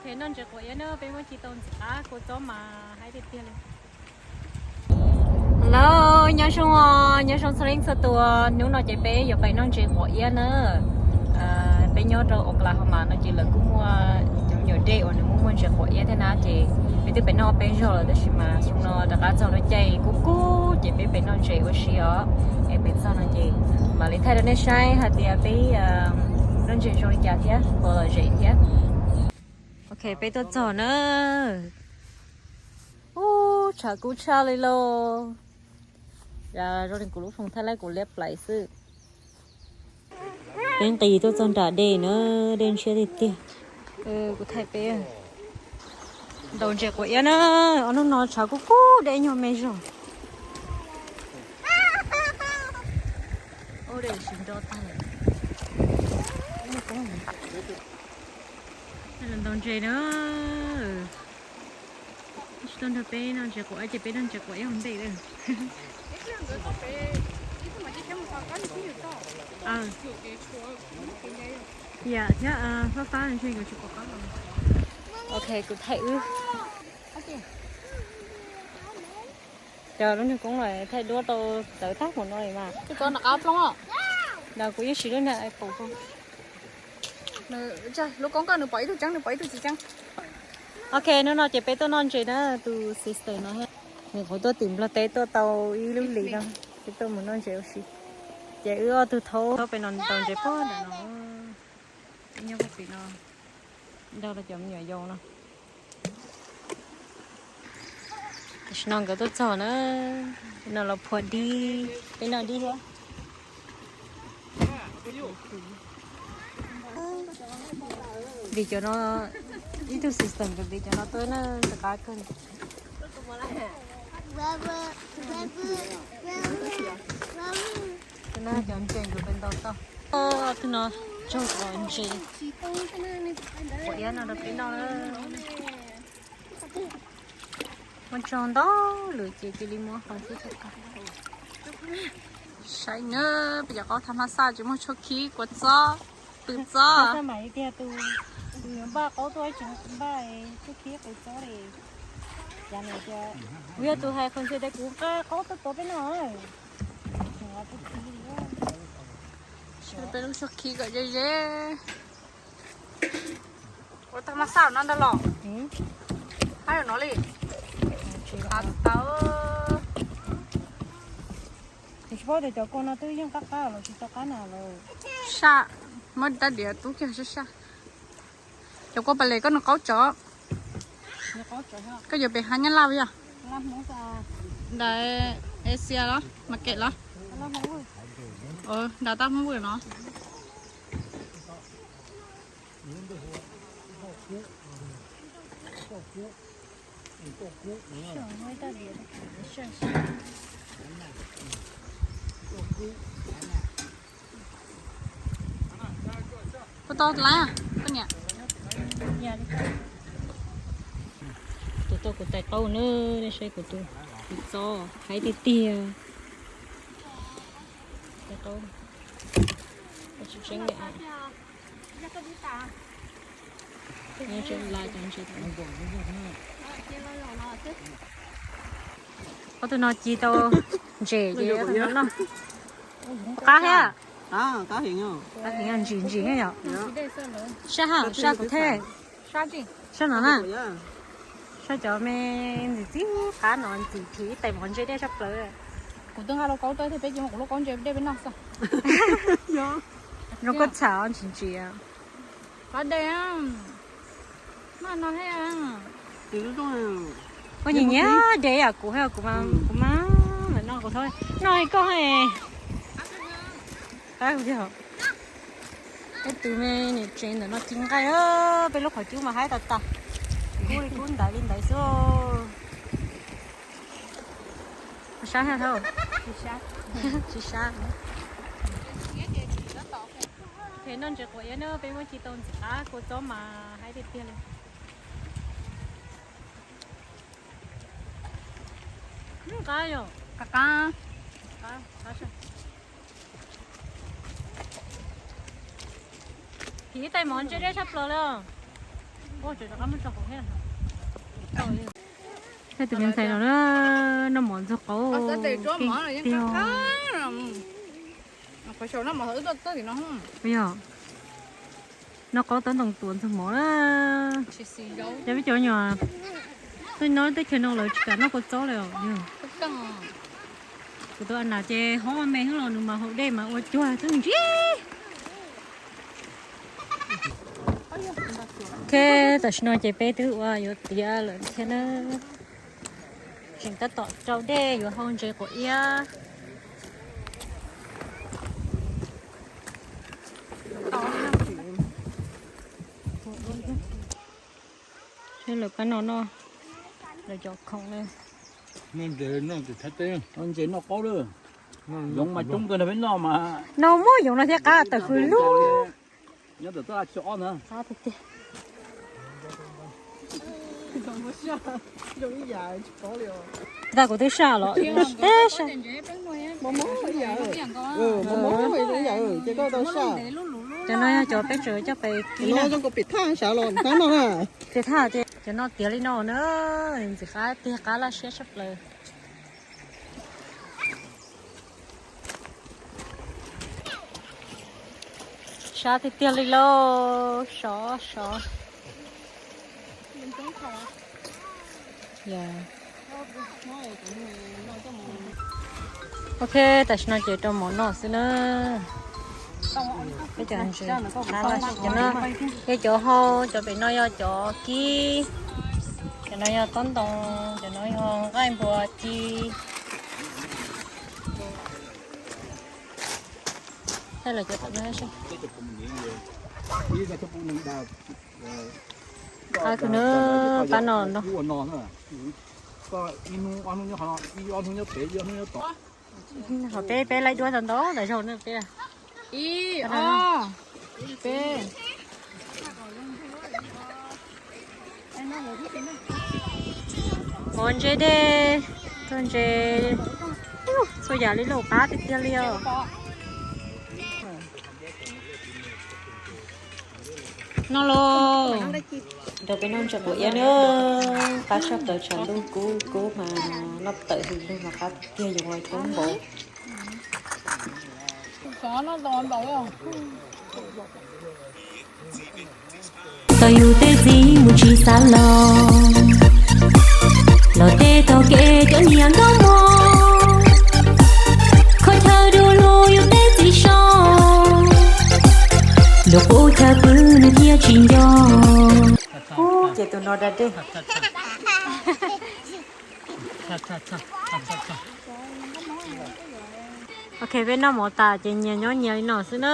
Noj ntses quav iab na, peb muab ci tau ntxim qab kua txob mas haib tiag tiag li. Hello, nyob zoo, nyob zoo txhua leej txhua tus. Hnub no ces peb yuav pais noj ntses quav iab na. Peb nyob rau Oklahoma no ces lawv kuj muaj cov me nyuam dej uas nws muaj muaj ntses quav iab thiab na, ces peb twb pais noj peb zaug lawm tab sis mas xyoo no rov qab txog lub caij kub kub ces peb pais noj ntses ua si os. Es peb txog no ces mam li thaij rau nej saib hais tias peb noj ntses zoo li cas thiab puas lom zem thiab. Ok, peb tuaj txog na. Ub, tshav kub tshaj li lauj. Zoo li kuv lub foos thaij laib kuv liab plais xwb. Peb nqis tuaj txog nram dej na, dej ntshiab tiag tiag. Kuv thaij peb ntaus ntses quav iab na, ob hnub no tshav kub kub dej nyuag me zog. Ub, dej sim nro tag lawm. Los ntaus ntses na. Tsis tuaj nrog peb noj ntses quav iab ces peb noj ntses quav iab hauv ntej lawm. Yam thiab fab fab ntshe nkawd tsis pom qab los. Ok, kuv thaij wb. Cov lub niag koob los thaij duab tau txawv tag mus no li mas. Tus ko nram qab ploog os. Kuv yeej siv lub niag iPhone. Lub koob koj nws pom ib tug ceeb, nws pom ib tug tsis ceeb. Ok, hnub no ces peb tuaj noj ntses na, tus sister no thiab. Nws kuv tuaj tim Nplog teb tuaj tau ib lub hlis no, peb tuaj mus noj ntses ua si. Ces wb ob tug thaub thaub pem no ntaus ntses puag nram no. Nyob puag pem no, nrog rau cov me nyuam yaus no. Tam sim no nkawd tuaj txog na, no los phua dib, peb noj dib thiab. Vim cov no, ib tug sister nkawd vim cov no tuaj na, ntxim qab kawg. Tus no cov ntses nkawd pem ntaus tau. Tus no tsaug cov ntses quav iab no rau peb noj. Muaj tsaug ntau lawm ces cia li muab qhov xwb tau. Saib na, peb cov qaub thaj ma xaj tsis muaj tshuaj khib kua txob, pw txob. Xaj mas tiag tus, tus yuav npaj qaub tuaj tsis npaj tshuaj khib pw txob li. Cas nws tias kuv yog tus hais qhov ntxhia tias kuv nqa qaub tuaj tuav peb noj. Peb lub tshuaj khib kom ze ze. Ua tag mas xaj no ntag los. Hab no li. Qab tau. Kuv tsis paub tias cov kua no twb yeej qab qab los tsis tau qab na lawm. Saj, muab tab diav tub kiag saj saj. Cov kua pas les koj nws qaub tsov. Koj yuav pem hab Nyab Laj yog? Nram Asia los, market los? Nram tab Hmoob Vwj no. Puas tau lawm koj niam? Tus tau kuv tais qaub na, nej saib kuv tus, kuv txob haib tiag tiag. Tais qaub, tsis tseeb li. Ob tug no ci tau ntses ces no. Qab thiab. Qab heev, ntsim ntsim yom. Sab ha, sab kuv thiab. Sab no na. Sab cov me ntxim txib qab no ntxim phim ib tais mov ntse dej sab plaws. Kuv twb nqa lub qaub tuaj thiab peb cia kuv lub qaub ntse dej peb noj xwb. Zoo koj txham ntsim ntsim. Qab dej. Noj no thiab. Koj nyiam nyiam dej yam kuv thiab, kuv mas kuv mas lawm no kuv thov noj koj. Qab tiag. Peb tus me niam tsev ntawm no ci nqaij, peb lub qhov cub mas haib tas tas. Kub li kub ntaiv li ntaiv xwb. Sab thiab thaub? Tsis sab. Peb noj ntses quav iab na, peb muab ci tau ntxim qab kua txob mas haib tiag tiag li. Qab yom? Qab qab. Phim ib tais mov ntse dej sab plaws li os. Tus me ntxhais no na, noj mov ntxuag qaub tiag. Yog, noj qaub tab ntoo tuav ntxuag mov na. Yog peb cov nyuam, tuaj nyob teb chaws no lawv tsis kam noj kua txob li os. Kuv tus a nas ces hov me xwb los nws mas haus dej mas ua cuag twb ntsib. Ok, tam sim no ces peb twb ua yuav tiav lawm thiab na. Tseem tab tom rau dej yuav hau ntses quav iab. Seb lawv pab no noj, lawv cov khoom na. Ntses noj qaub lawm. Yoov mas coob kawg nrog peb noj mas. No muab yoov no thiab qab tawm fws lug. Nyob tawm toj tsis ob na. Qab tiag tiag. Tag kuv twb saj los. Teb saj. Cov no yog cov peb tseem coj pem kib na. Pem thaj ces cov no tiav li no na, ntxim qab tiag, qab laj siab tshaj plaws. Sab tiag tiag li lauj, sov sov. Ok, tam sim no ces rau mov noj xwb na. Peb cov ntses, cov no yog cov hau, cov pem no yog cov kib, cov no yog tob ntoo, cov no yog nqaij npua ci. Qab kawg na, qab no no. Ho peb, peb laib duab tau ntau ntau zaug na peb. Ib, ob, peb. Mov ntse dej, txog ntses, txhua yam li lauj, qab tiag tiag li os. Noj lauj. Nrog peb noj ntses quav iab na, qab tshaj plaws, tshav ntuj kub kub mas noj tawm hws lug mas qab tiag, yoov los coob npaum. Tau yus tej txiv mus tsis xav los, los tej tog kev cov niag nkauj mog, kho chaw dua luag yus tej txiv so, luag qub chaw pw nws thiaj tsis nco. Ces tus no da dej. Ok, peb noj mov tas ces nyias nyob nyias li no xwb na.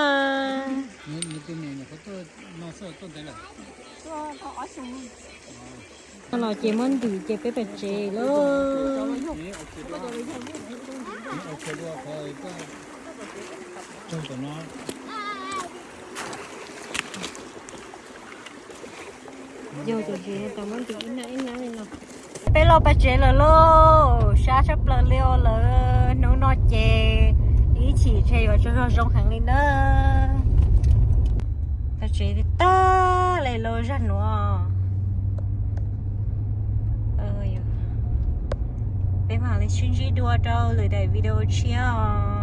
No los ces muab ntim ces peb pais tsev lauj. Yog tias tsis tau muab ntim ib nab ib nab li no. Peb los pais tsev lawm lauj, sab tshaj plaws li os lawm. Hnub no ces ib chim tseg yuav tsaug zog zoo heev li na. Pais tsev tag li lauj zag nuav. Peb mam li sib ntsib dua rau lwm daim video tshiab os.